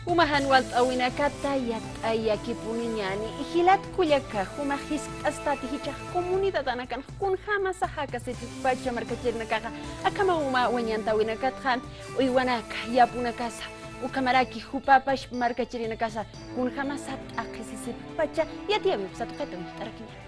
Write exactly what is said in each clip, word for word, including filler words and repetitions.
Jumax jan walt'äwinakata, yatiyakipuniñäni. Jilat kullaka, jumax jiskt'astati jichhax comunidadanakanx kunjamasa jakasipxpacha markachirinakaxa, akhama uma wañantäwinakatxa, uywanaka, yapunakasa, ukhamaraki jupapax markachirinakasa, kunjamasa t'aqhisisipxpacha, yatiyäwi uksa tuqita uñjt'arakiñäni.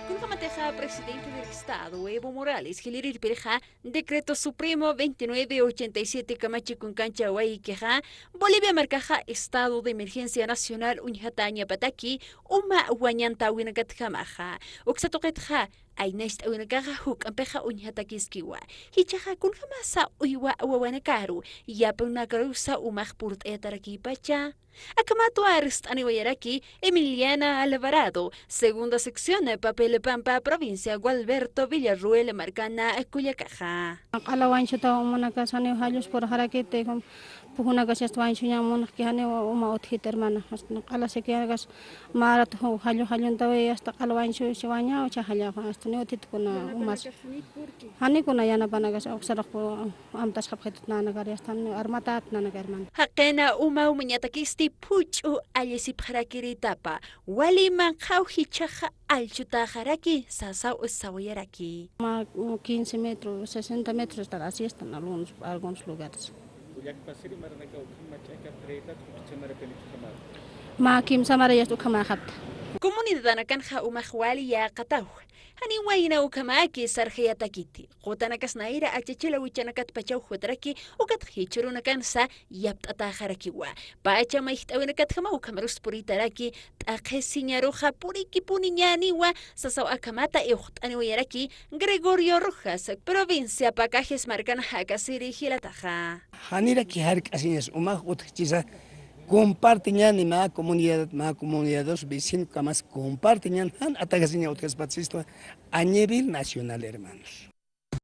Kunjamatixa presidente del Estado, Evo Morales, jilïr irpirixa, Decreto Supremo veintinueve ochenta y siete kamachi kunkanchawaykixa, Bolivia markaxa estado de emergencia nacional uñjatäñapataki, uma wañantäwinakatjamaxa. Uksa tuqitxa, aynacht'äwinakaxa juk'ampixa uñjatakiskiwa. Jichhaxa kunjamasa uywa wawanakaru, yapunakarusa umax purt'ayatarakïpacha. Akhamatwa arst'aniwayaraki Emiliana Alvarado, segunda sección, Papel Pampa, provincia Gualberto Villarroel, markana kullakaxa. Q'ala wañsutaw umanakasa janiw jalluspurxarakiti, pujunakas yasta wañsuña munxki janiw uma utjiti hermana. Hasta q'ala sequíakas mä rato jallu jalluntawi hasta q'ala wañsusi wañaw, cha jallaw, hasta ni utjiti kuna umas. Jani kuna yanapanakas uksarux pu-, amtasxapxitut nanakar, yastan armatat nanakar, hermano. Jaqina uma umañatakisti phuch'u allisipxarakiritapa, wali manqhaw jichhaxa allchutaxaraki, sasaw sawayaraki. Mä, mm, quince metros, sesenta metros estar así están algunos, algunos lugares. Kullak pasiri maranaka ukham mach'aka treinta, ukhamara. Mä kimsa mara yasta ukhamäxapta. Comunidadanakanxa umax wali yäqataw. Janiw wayna ukhamaki sarxayatakiti. Qutanakas nayra achachila wichanakat pachaw jutaraki, ukatxa jichhürunakansa yapt'atäxarakiwa. Pacha mayjt'äwinakatjama ukhamarus puritaraki, t'aqhisiñaruxa purikipuniñäniwa, sasaw akhamata iwxt'aniwayaraki Gregorio Rojas, provincia Pacajes markan jakasiri jilataxa. Janiraki jark'asiñas umax utjchisa, compartiñäni mä comunidad, mä comunidad dos vecino kamas compartiñäni, jan atakasiña utjaspat sistwa a nivel nacional, hermanos.